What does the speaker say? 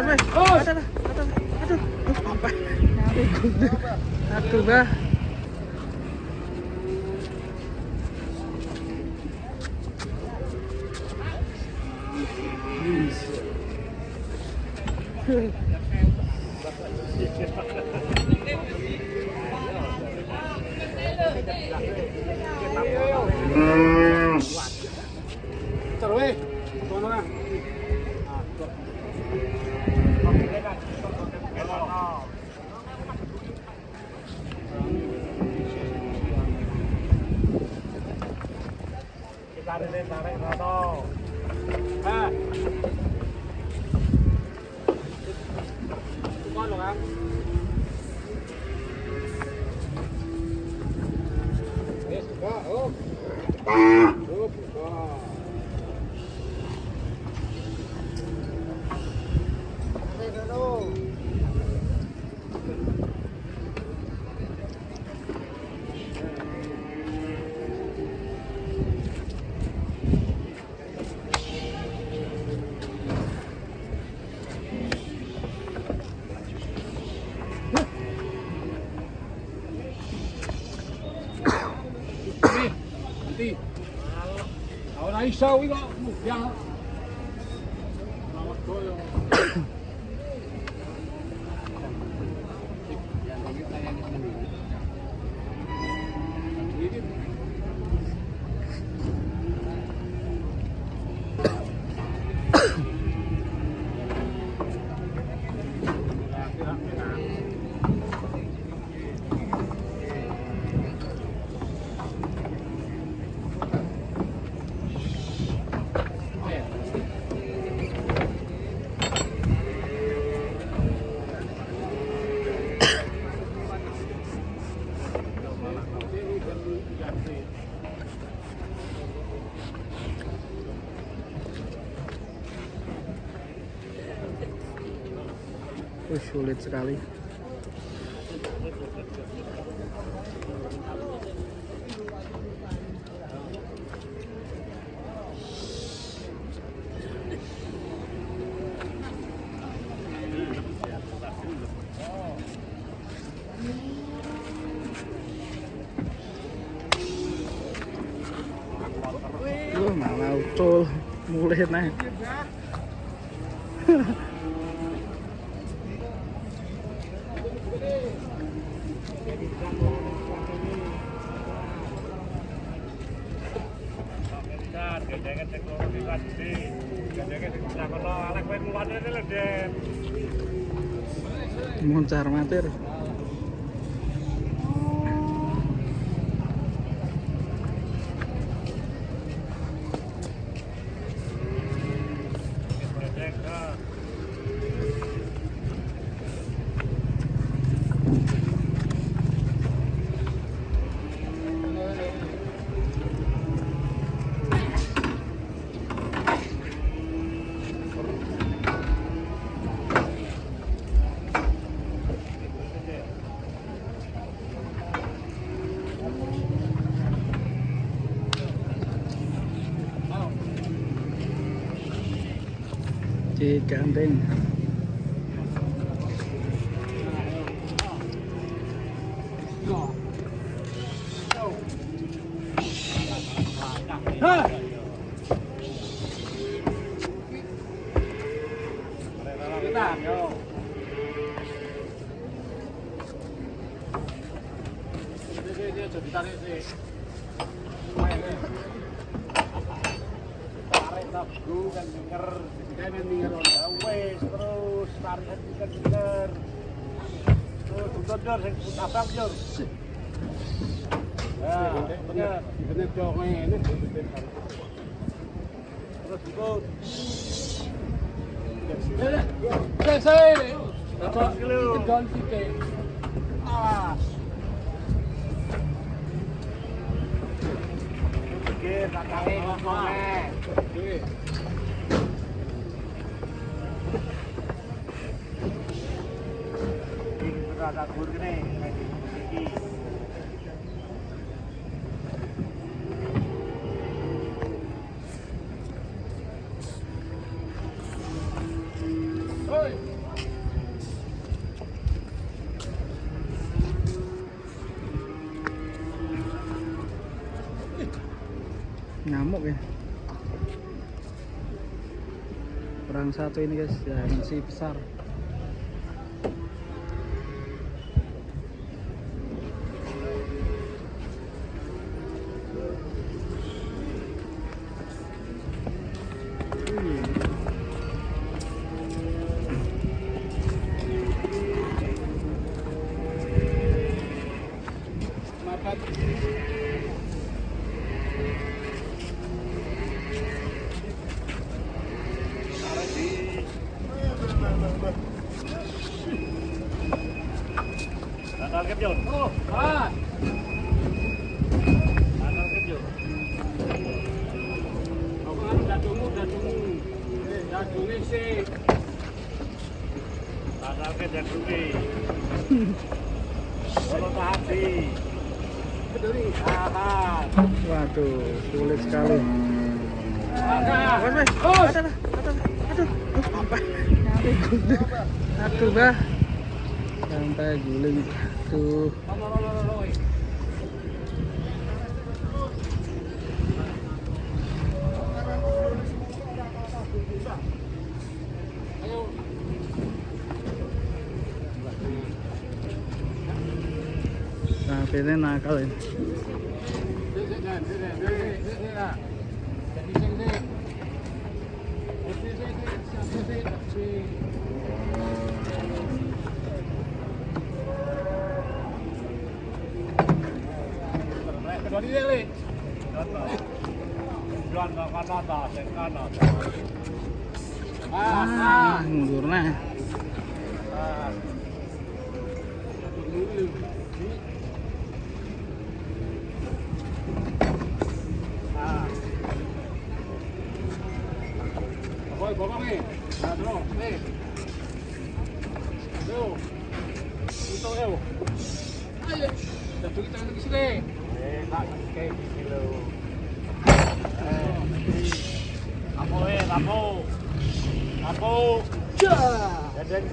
Awas, Mas. Aduh. Apa? Aduh, Bah. Terus, mana? Kita tarik rono. Con được không? Yes, go. Up. Up. Nanti. Kalau naik sawi kok yang Sulit sekali. Malah utul mulai naik. Moncar mater. Digandeng. Bukan denger, kan denger wes terus tarian bukan denger. Terus dodor sing abang jur. Ya, bener. Bener dong ini. Terus ikut. Selesai. Apa kilo? Ganti ke. Awas. Oke, kakak ngomong. Oke. Ada gur gini, kayak gini. Nyamuk ya. Perang satu ini guys, ya masih besar. Sandal kepjot. Oh, ah. Sandal kepjot. Aku kan dadungmu. Dadungnya sih. Sandal ke dadungnya. Kalau hati. Peduli. Tahan. Waduh, sulit sekali. Tahan. Aduh, apa? Aduh, bah. Sampai guling. Tuh. Sapi ini nakal ini. Kedua dia le. Jual ke Kanada, ke Kanada. Ngundurna. Boy, bawa ni. Terus, ni. Yo. Itu yo. Ayo. Dah pergi tangan ke sini. Tak kayak kilo. Apa? Apa? Ja. Dan